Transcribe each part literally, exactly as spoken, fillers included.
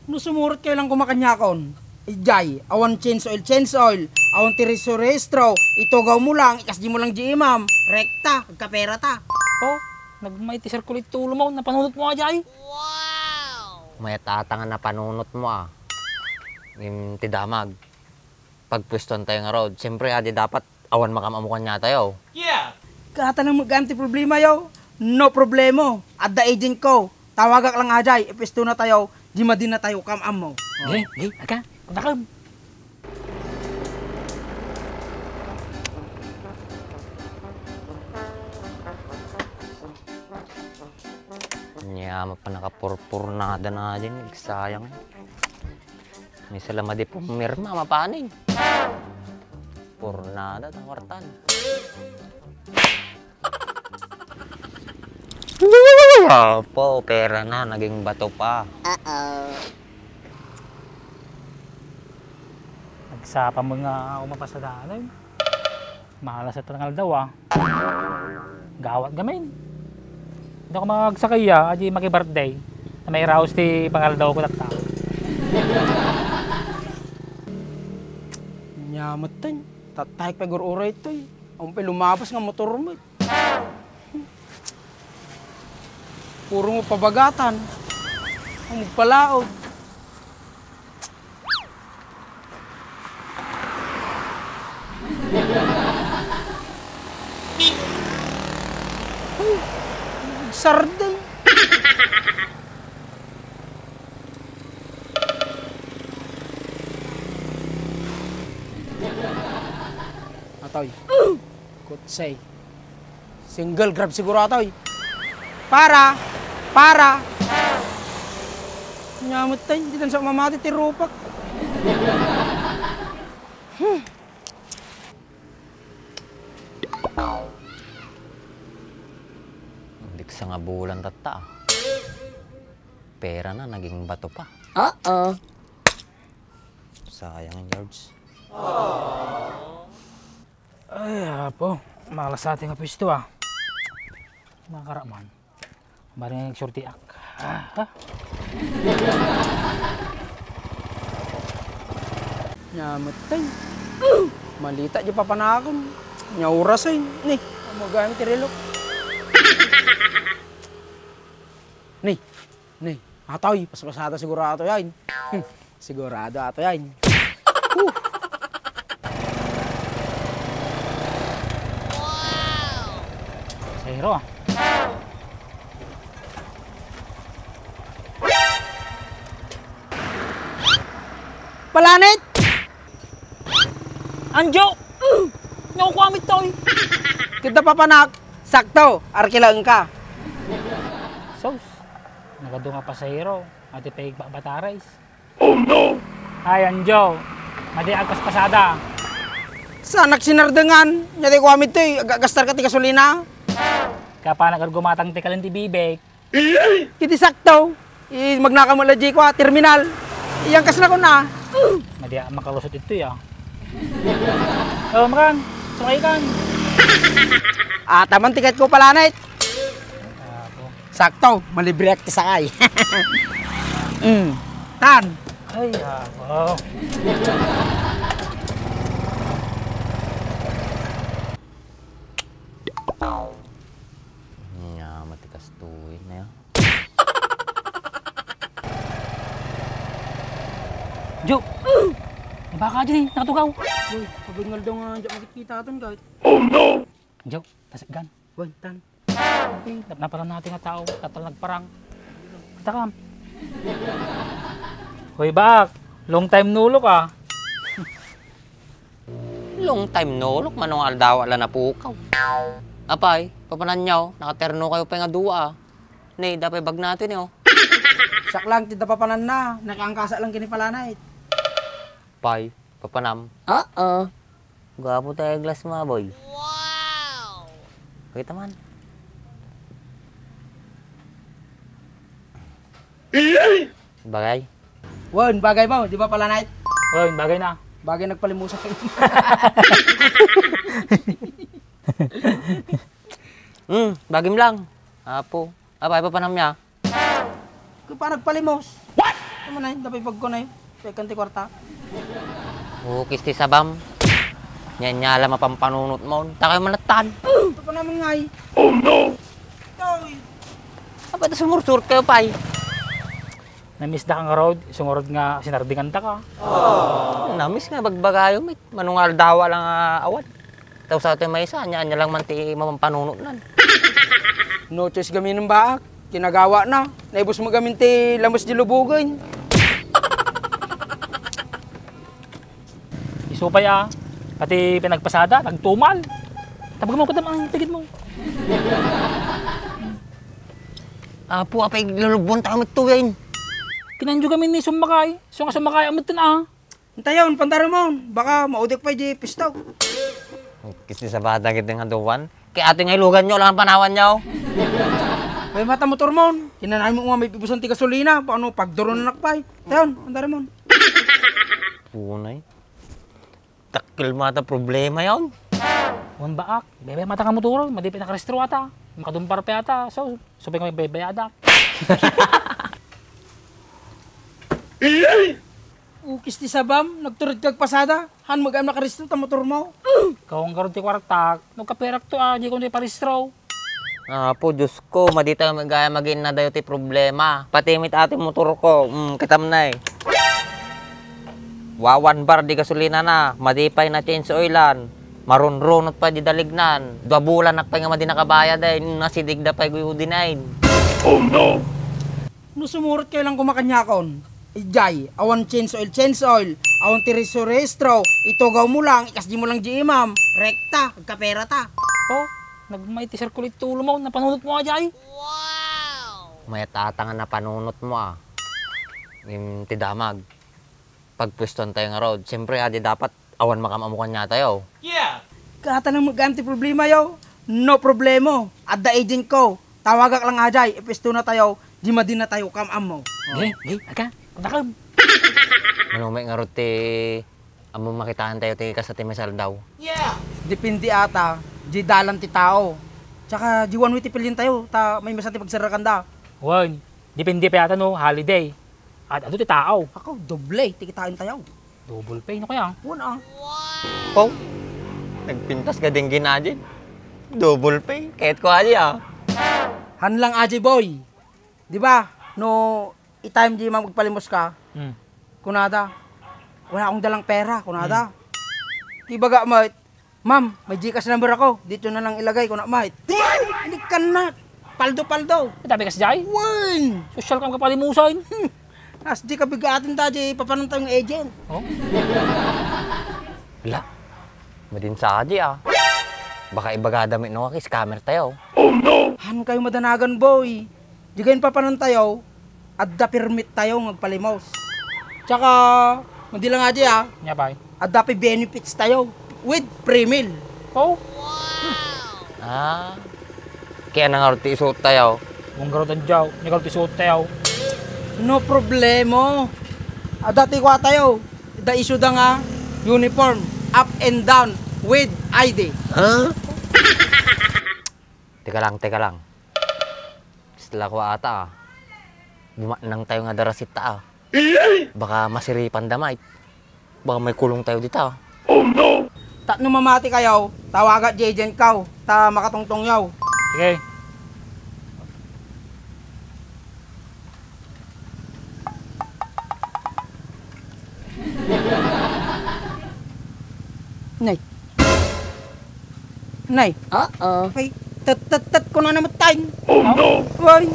No sumurot kayo lang kumakanyakon. Ijay, awan change oil, change oil. Awan ti rehistro, rehistro. Itugawmo lang, ikasdimo lang di imam. Rekta, agkaperata. Oh, nagmay ti circulate ti ulom, napanunotmo ajay. Mayat ata nga napanunotmo, a. Ngem ti damag, pagpuestoantayo ngarud. Siempre, adi dapat awan makaam-ammo kaniatayo. Katawan met gayam ti problemayo. No problemo. Adda agentko. Tawagak lang ajay, ipuestonatayo, di madinatayo kaam-ammo. Ge, ge, aga, kunakam. Nia, mapanakapurpurnada na din, sayang. May sala madi pumirma, mapanin. Purnada, tawartan. Apo, pera na, naging bato pa. Nagsapa mo nga ako mapasadanan. Malas at tangal daw, a. Gawat gamin. Hindi ako magsakay, a. Adi maki-birthday. Na may raos ti pangaldaw ko tatta. Nia met ten. Tattayek pay gur-uray toy. Awan pay lumabas nga motor met. Puro mo pabagatan. Ang magpalaog. Sardeng. Atoy. Kutsay. Single grab siguro atoy. Para! Para! Nia met ten, di tan sa mamati ti rupak. Hmm. Diksa nga bulan tatta, a. Pera na, naging bato pa. Oo. Sayang, George. Ay, apo. Malas ati nga pwesto, a. Makaraman. Maring nagsurtiak. Ah, ha? Nia met ten. Malita di papanakon. Nia oras ay. Ni, magayam ti relok. Ni, ni. Atoy, paspasada siguro atoy ay. Hmm. Sigurado ato yan. Huh! Zero, a. Palanit! Anjo! Nakukuha mi toy! Kita papanak, sakto, arkilaeng ka. Sus, nagadu nga pasahero, mati pay babatarays. Oh no! Ay, Anjo, madi agpaspasada. Saanak sinardengan, nia ti kuamid toy, agagastar ka ti gasolina. Kapanak argumatang ti kalen ti bibek. Iti sakto, i-, magnaka mo la di kua, terminal. Iyang kasna kun a. Madi a makalusot itoy, a. Oh, makan, sakay kan. Ataman tiket ko pala, night. Apo. Sakto, malibre ak ti sakay. Mm. Tan. Ay, apo. Nia, matikas tuwing na yan. Jo! May baka dyan eh, nakatugaw. Uy, pabingal daw nga dyan makikita atan kahit. Oh no! Jo, tasaggan. Uy, tan. Uy, nap-, naparan natin nga tao, tatal nagparang. Takam. Hoy, bak, long time no look, ah. Long time no look, mano nga aldaw la napukaw. Apay, papananyaw, nakaterno kayo pa nga dua, ah. Ne, dapay bag natin, eh, oh. Siak lang ti napapananna, nakaangkasa lang kini palanay. Pay, papanam. Oo. Gwapo tayo glass mo, boy. Wow! Kita man. Bagay? Wen, bagay mo, di ba pala, Knight? Wen, bagay na. Bagay nagpalimusa. Hmm, bagay mo lang. Apo. Apa, apa pa namya? Kung pa nagpalimos. What? Ano na, dapay pagko na eh. Pagkan ti kwarta. Ukis ti sabam. Nya-nyala mapampanunot mo. Takay manattan. Ito pa naman nga eh. Oh no! Ikaw eh. Apa ito sumursur kayo, pay? Namiss da ka nga, Rod. Sumurod nga sinardingan da ka. Namiss nga bagbagayo, mit. Manungal dawa lang nga awan. Tau sa ito may isa, anya, anya lang man ti mamampanunot nan. No choice gamin ng baak. Kinagawa na. Naibus mo gamin ti lamus di lubugan. Isupay a, pati pinagpasada, nagtumal. Tabag mo, kadam ang tigid mo. Apo, apay lulubon tayo magtuwin. Kinanjo kami ni sumakay. So nga sumakay, amutin a. Intayon, pandaramon. Baka maudik pa di pistaw. Kisti sa bata kita nga duwan. Kaya ato nga ilugan nyo, lang ang panawan nyo. Ay, mata motor mon. Kinanay mo nga may pibusan ti gasolina. Paano pagduron na nakpay? Tayon, pandaramon. Punay. Takil mata problema yon. Wan baak, bebe mata ka motor, madi pa nakarestro ata. Makadumpar pa ata, so, supay nga bebe ada. Ukis ti sabam, nagturod kag pasada, han mag-am nakarestro ta motor mo. Ikaw ang garod ti kwartak, no kaperak to ah, di ko ti parestro. Apo, Diyos ko, madita gaya magin na dayo ti problema. Pati mit ati motor ko, mm, kitam na eh. Wawan bar di gasolina na, madipay na change oilan. Marunrunot pa di dalignan. Dua bulan nakpay nga madi nakabayad eh, nasidig da pay guyudinain. Oh no! No sumurot kayo lang kumakanyakon. Ijay, awan change oil, change oil. Awan ti rehistro, rehistro. Itugaw mo lang, ikas di mo lang di imam. Rekta, agkapera ta. Oh, nagmay ti circulate tulo mo, napanunot mo ajay. Wow! Mayat ata nga napanunot mo ah. Ngem ti damag. Pagpuestuan tayo nga road. Siyempre, adi dapat awan makaam-amo kaniatayo. Yeah! Kata lang magam ti problema yo. No problemo. Adda agent ko. Tawagak lang ajay. Ipuesto na tayo. Di madin na tayo kam-ammo. Hey, hey, aga. Kunakam. Manumay nga road ti ammo makitaan tayo ti kasta ti may saldaw. Yeah! Depende ata. Di dalan ti tao. Tsaka di one way ti pilin tayo. Ta may masa ti pagsarakan da. Wan, depende pa yata no, holiday. At adu ti tao. Ako, doble ti kitain tayo. Double pay, no kaya? Wan ah. Oh, nagpintas ka din ginadin. Double pay, kahit ko ali ah. Han lang aji boy. Di ba? No, itime di magpalimos ka, Hmm. kunada, wala akong dalang pera, kunada. Hmm. Di baga mo, "Ma'am, may Gcash number ako. Dito na lang ilagay ko na, mate." Hindi ka na. Paldo-paldo. Tabi kas jay? Wen! Social kam kapalimusan. Hmm. As di ka bigatin ta, di papanantay ng agent. Oh? Wala. Madin sa di ah. Baka ibagada mi no, scammer tayo. Oh no! Han kayo madanagan, boy. Di kayo papanan tayo, adda permit tayo nga agpalimos. Tsaka, madi lang nga di, ah. Nya, pay? Adda pay benefits tayo with free meal. Oh? Ah. Kaya na nga ti isuot tayo. Mong garot ang jaw, ni garot isuot tayo. No problemo. Adda ti kwa tayo. Da isu da nga uniform, up and down, with I D. Huh? Teka lang, teka lang. Isla ko ata, ah. Bumaknang tayo nga darasita, ah. Baka masiripan da, mate. Baka may kulong tayo dita, ah. Oh, no! Tapno mamati kayo, tawagat di agent kaw, ta makatungtong yaw. Sige. Nay. Nay. Uh-oh. Ay, tat, tat, tat, kuna na matay. Oh, no! Why?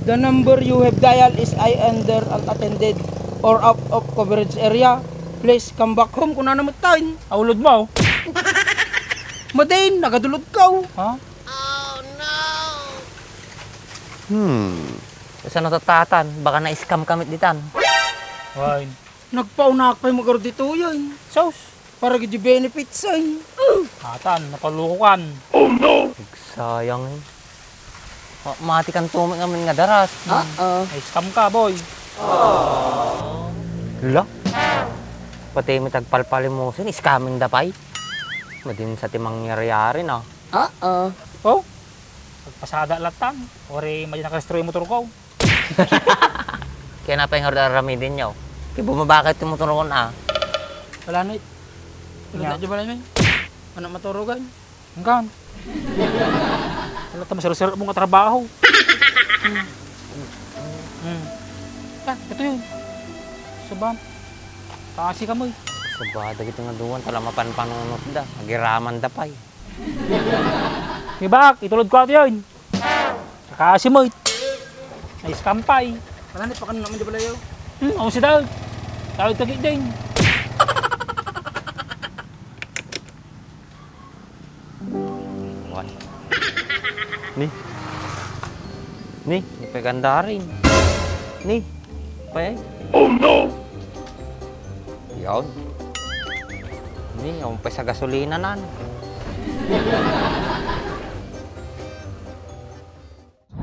The number you have dialed is either unattended or out of coverage area. Please come back home, kuna na matay. Aulod mo. Madain, nagadulod ka, oh. Ha? Hmm. Sa natatatan, baka na-scam kami ditan. Why? Nagpaunak pay magarud ditoy, ay. Sus! Para gidi benefits, ay. Atan, napalukukan. Oh, no! Nagsayang, eh. Ma-, mati kan tumik naman nga daras. Uh-oh. Ay, scam ka, boy. La? Pati mi tagpalpalimusin, scamming da pay. Madin sa ti mangyari-yari na. Uh-oh. Oh? Pagpasada latan. Ori, madin nakarestro yung motor ko. Kaya napay nga aramidin niyo. Kaya bumaba kayo ti motor ko na. Wala na it. Wala Nya? na, di ba na yun? Anak maturugan. Hanggang. Wala ta masarap-sarap mo nga trabaho. Hmm. Hmm. Ah, ito yun. Saban. Kasi ka mo eh. Sabada ito nga duwan, tala mapanpanunot da. Agiraman da pay. Ibak, itulod ko ato yun. Kakasi mo, eh. Naiskampay. Wala na, pakan naman di balayaw. Hmm, ang sida. Tawag ka din. Wan. Ni. Ni, ni pay gandarin. Ni, pay. Oh no! Yaon. Ni, ang pay sa gasolina nan.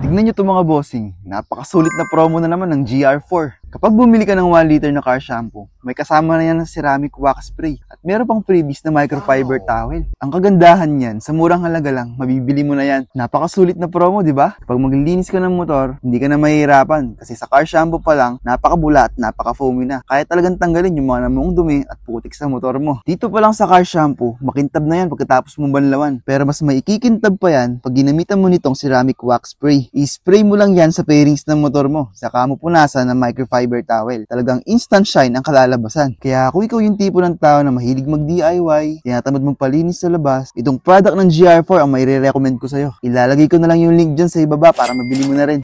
Tignan nyo to, mga bossing, napakasulit na promo na naman ng G R four. Kapag bumili ka ng one liter na car shampoo, may kasama na yan na ceramic wax spray. At meron pang freebies na microfiber Wow. towel. Ang kagandahan niyan, sa murang halaga lang, mabibili mo na yan. Napakasulit na promo, di ba? Kapag maglilinis ka ng motor, hindi ka na mahihirapan. Kasi sa car shampoo pa lang, napakabula at napaka-foamy na. Kaya talagang tanggalin yung mga namuong dumi at putik sa motor mo. Dito pa lang sa car shampoo, makintab na yan pagkatapos mo banlawan. Pero mas maikikintab pa yan pag ginamitan mo nitong ceramic wax spray. I-spray mo lang yan sa fairings ng motor mo. Saka mo punasan ng microfiber towel. Talagang instant shine ang kalalabasan. Kaya kung ikaw yung tipo ng tao na mahilig mag-D I Y, tinatamad magpalinis sa labas, itong product ng G R four ang maire-recommend ko sa'yo. Ilalagay ko na lang yung link dyan sa ibaba para mabili mo na rin.